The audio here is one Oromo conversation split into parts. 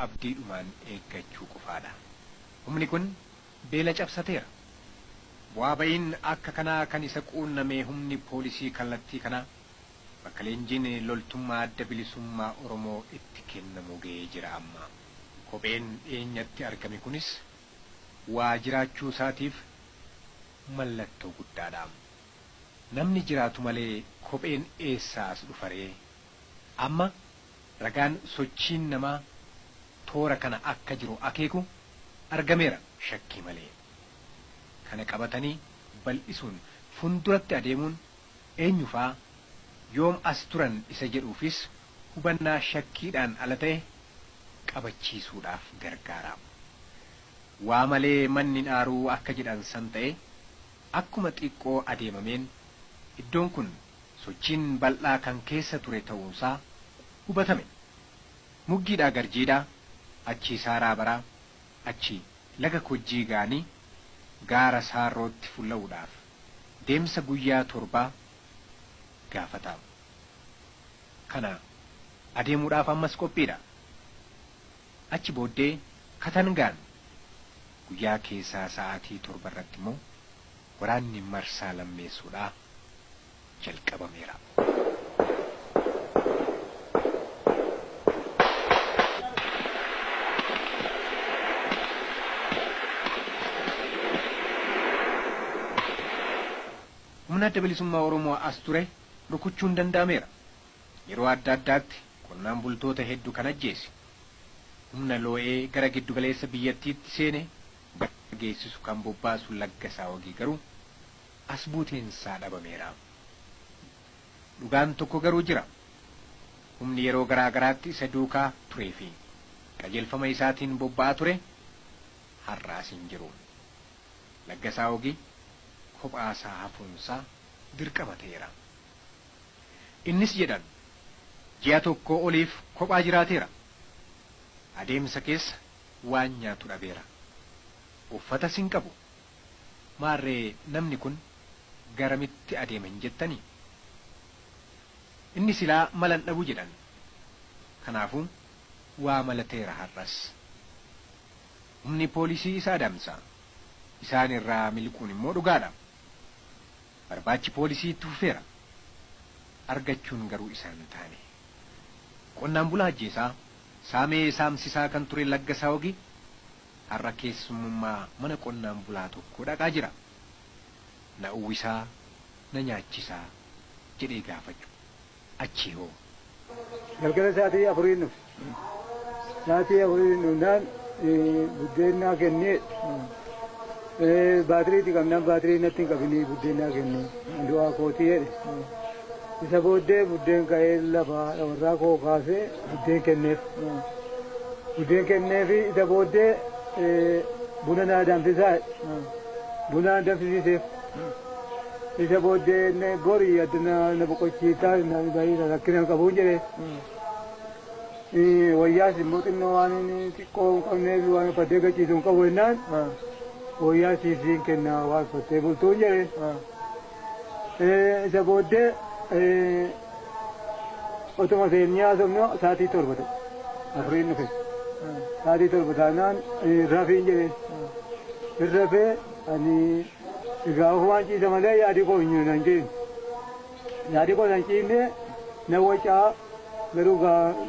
abdiidhumaan eeggachuu qofaadha. Humni kun beela cabsateera. Bu'aa ba'iin akka kanaa kan isa quunname humni poolisii kallattii kanaa bakka leenjiin loltummaa Adda Bilisummaa Oromoo itti kennamu ga'ee jira amma. Kopheen dhiyeenyatti argame kunis waa jiraachuu isaatiif mallattoo guddaadha. Namni jiraatu malee kopheen eessaa as dhufaree? Amma ragaan sochiin namaa toora kana akka jiru akeeku argameera shakkii malee. Kana qabatanii bal'isuun fuulduratti adeemuun eenyufaa yoom as turan isa jedhuufis hubannaa shakkiidhaan ala ta'e qabachiisuudhaaf gargaara. Waa malee manni dhaaruu akka jedhan san ta'e akkuma xiqqoo adeemameen iddoon kun sochiin bal'aa kan keessa ture ta'uusaa hubatame. Muggiidhaa garjiidhaa achii saaraa baraa achii laga kojjii gaanii gaara saarrootti fulla'uudhaaf deemsa guyyaa 7 gaafata. Kana adeemuudhaaf ammas qophiidha. Achi booddee katangaan guyyaa keessaa sa'aatii 7 irratti immoo waraanni marsaa lammeessuudhaa jalqabameera. Humna Adda Bilisummaa Oromoo as ture rukuchuun danda'ameera. Yeroo adda addaatti qonnaan bultoota hedduu kan ajjeese. Humna loo'ee gara giddugaleessa biyyattiitti seene geessisu kan bobbaasu Laggasaa Wagii garuu as buuteensaa dhabameera. Dhugaan tokko garuu jira. Humni yeroo garaa garaatti isa duukaa turee fi qajeelfama isaatiin bobba'aa ture har'aas hin jiru. Laggasaa Wagii kophaasaa hafuunsaa dirqama ta'eera. Innis jedhan ji'a tokko oliif kophaa jiraateera. Adeemsa keessa waan nyaatu dhabeera. Uffatas hin qabu. Maarree namni kun garamitti adeema hin jettanii? Inni silaa malan dhabu jedhan. Kanaafuu waa malateera har'as. Humni poolisii isa adamsa. Isaan irraa miliquun immoo dhugaadha. Barbaachi poolisii itti fufeera. Argachuun garuu isaan taane. Qonnaan bulaa ajjeesaa saamee saamsisaa kan ture Laggasaa Wagii har'a keessummummaa mana qonnaan bulaa tokko dhaqaa jira. Na uwwisaa, na nyaachisaa jedhee gaafachuu. Achii hoo? Galgala sa'aatii 4 dhufe. Sa'aatii 4 dhufnaan buddeenaa kennee baatiriitti qabnaan baatirii natti hin qabinii buddeenaa kennee du'aa kootii jedhe. Isa booddee buddeen ka'ee lafa warraa koo kaasee buddeen kenneef. Buddeen kenneefi isa booddee buna naa danfisaa buna danfisiiseef. Isa booddee borii addana na boqochiisaa na baay'ee rakkina qabuun jedhee. Wayyaas immoo xinnoo waan xiqqoo hin qabneef waan uffatee gachiisu hin qabu jennaan wayyaa siisiin kennaa waan uffattee bultuun jedhee. Isa booddee otuma seenyee haasofnu sa'aatii 7 ta'e. 4 dhufe. Sa'aatii 7 taanaan rafiin jedhee. Hin rafee ani egaa ofumaan ciisa malee yaadi koo hin nan ciisne. Yaadi koo nan ciisne na wacaa garuu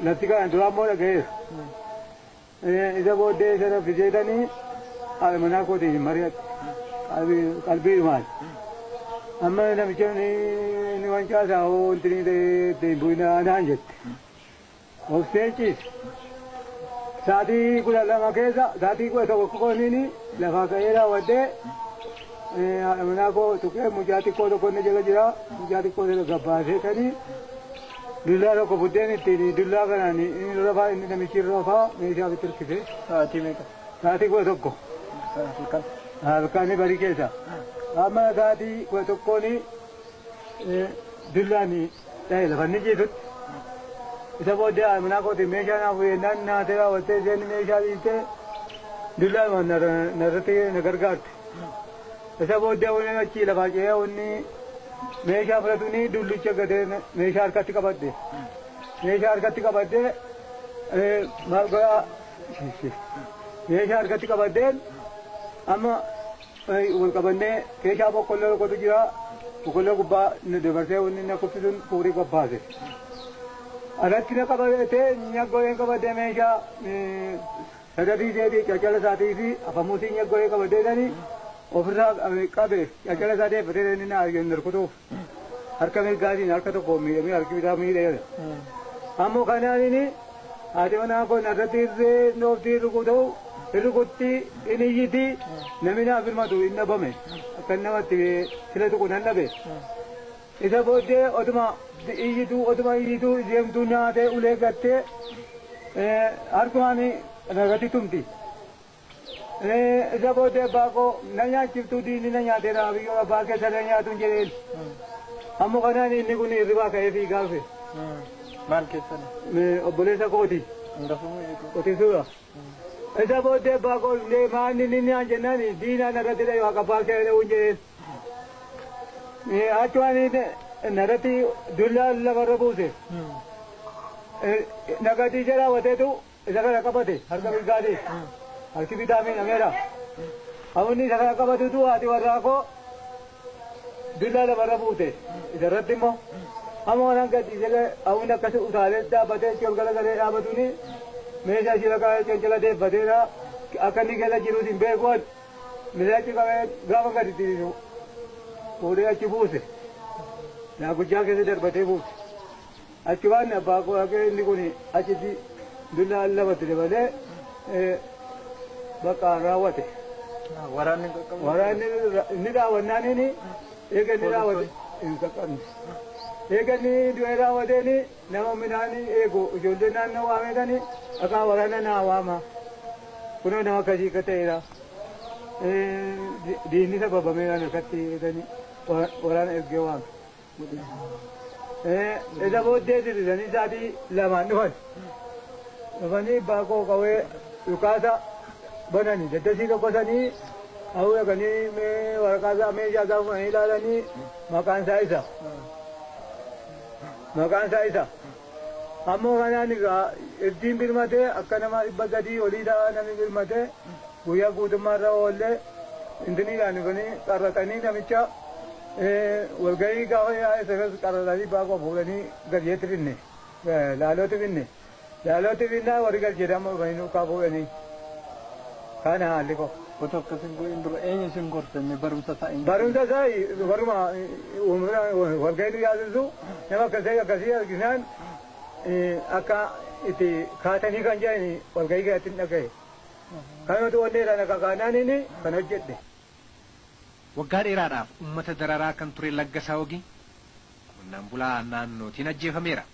lafti kana duraa immoo dhaga'eera. Isa booddee isa raffiseetanii haadha manaa kootiin mari'adhe. Qalbiidhumaan. Amma namicha ni wancaasaa hoo wanti ni ta'e ittiin bu'inaa naan jette. Obseen ciise. Sa'aatii 12 keessa sa'aatii 11 qooniin lafaa ka'ee raawwadhee haadha manaa koo tuqee mucaa xiqqoo tokko inni jala jira. Mucaa xiqqoo sana gabbaaseetanii dullaa tokko buddeen ittiin dullaa kanaan inni rafaa inni namichi rafaa meeshaa ofitti hirkise. Sa'aatii meeqa? Sa'aatii 11. Halkan. Halkan barii keessa. Amma sa'aatii 11 dullaan dha'e lafa inni ciisutti. Isa booddee haadha manaa kootiin meeshaa naaf jennaan naatee raawwattee isheen meeshaa dhiistee dullaan narratti na gargaarte. Isa booddee wanni achii lafaa ce'ee wanni meeshaa fudhatuni dullicha gatee meeshaa harkatti qabadhe. Meeshaa harkatti qabadhee maal godhaa Meeshaa harkatti qabadheen amma wal qabannee keeshaa boqqolloo tokkotu jira. Boqqolloo gubbaa nu dabarsee wanni na kuffisuun fuurii qophaase. Alatti na qabatee nyaggooyeen qabadee meeshaa sadatii isheetii caccala isaatii fi afamuusii nyaggooyee qabadee sanii ofirraa qabe caccala isaa deeffatee inni na rukutuuf. Harka mirgaatiin harka tokko miidhamee harki bitaa miidheera. Ammoo kanaaniin haati manaa kun irratti irree dhooftii rukutuu rukutti inni iyyiti namni naaf birmatu hin dhabame akka namatti sila tuqu nan dhabe. Isa booddee otuma iyyituu otuma iyyituu deemtuu nyaatee ulee gattee harkumaan irratti tumti. Isa booddee abbaa koo na nyaachiftuu diinni na nyaateera biyyoo abbaa keessa na nyaatu hin jedheen. Ammoo kanaan inni kun hirribaa ka'ee fiigaa dhufe. Maal keessan? Obboleessa kooti. Qotisuudha. Isa booddee abbaa koo illee maanni inni naan jennaan diinaan irratti dhayu akka abbaa kee dha'uun jedheen. Achumaan narratti dullaa lafarra buuse. Nagatii jala raawwateetu isa kana qabate harka mirgaatiin. Harki bitaa miidhameera. Amma isa kana qabatutu haati warraa koo dullaa lafarra buute. Isarratti immoo amma waan gadhiisee hawwin akkasi utaalee dhaabbatee achi ol galagalee dhaabatuuni meeshaa ishee bakka cancala deeffateera akka inni keessa jirus hin beeku meeshaa achi qabee gaafa gadi diriiru fuudhee achi buuse. Daakujjaa keessa darbatee buuse. Achi waan abbaa koo akka inni kun achitti dullaa lamatti dabalee bakka raawwate. Waraanni qaqqabu. Waraanni inni raawwannaan inni eega inni raawwate hin qaqqabne. Eega inni du'ee raawwateeni nama midhaan eegu ijoollee naannoo waameetani akka waraana naa waama. Kunoo nama akkasii akka ta'eera. Diinni sababameeraan harkatti eeganii waraana ergee waame. Isa booddee diriiranii isaatii lamaan dhufan. Dhufanii baakoo qawwee dhukaasa bananii daddasii tokkosanii hawwu dhaqanii waraqaa isaa meeshaa isaa fuudhanii ilaalanii maqaan isaa isa. Maqaan isaa isa. Ammoo kanaan egaa ittiin birmatee akka nama 300 olii ta'a namni birmatee guyyaa guutummaa irra oollee intiniidhaan dhufanii qarratanii namicha walgahii gaafa yaa'e sanas qarratanii baakoo fuudhanii galcheetti finne laalootti finne laalootti finnaa warri galchee amma dhufanii nuukaa fuudhanii kana haalli koo. Otoo akkasin godhin dura eenyu isin gorse barumsa isaa eenyu? Barumsa isaa baruma walgahii nu yaasisu nama akkasii akkasii arginaan akka itti kaatanii kan jedhani walgahii keessatti hin dhagaye. Kanatu onneedhaan akka kaanaan inni kan hojjedhe. Waggaa dheeraadhaaf uummata dararaa kan ture Laggasaa Wagii qonnaan bulaa naannootiin ajjeefameera.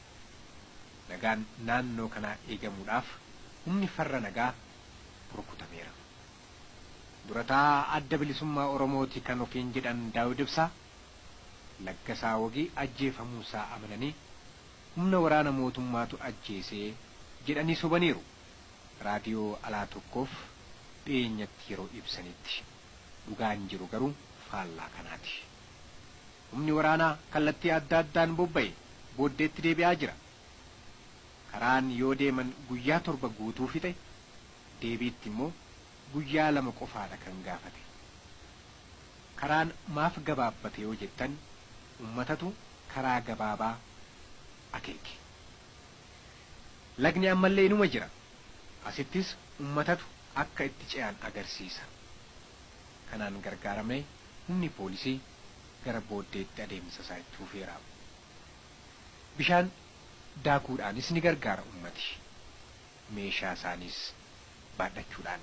Nagaan naannoo kanaa eegamuudhaaf humni farra nagaa rukutameera. Durataa adda bilisummaa Oromooti kan ofiin jedhan Daawud Ibsaa Laggasaa Wagii ajjeefamuusaa amananii humna waraana mootummaatu ajjeesee jedhanii sobaniiru. Raadiyoo alaa tokkoof dhiyeenyatti yeroo ibsanitti dhugaan jiru garuu faallaa kanaati. Humni waraanaa kallattii adda addaan bobba'e booddeetti deebi'aa jira. Karaan yoo deeman guyyaa 7 guutuu fixe deebiitti immoo guyyaa 2 qofaadha kan gaafate. Karaan maaf gabaabbate yoo jettan uummatatu karaa gabaabaa akeeke. Lagni ammallee inuma jira. Asittis uummatatu akka itti ce'an agarsiisa. Kanaan gargaaramee humni poolisii gara booddeetti adeemsa isaa itti fufeera. Bishaan daakuudhaanis ni gargaara uummati. Meeshaa isaanis baadhachuudhaan.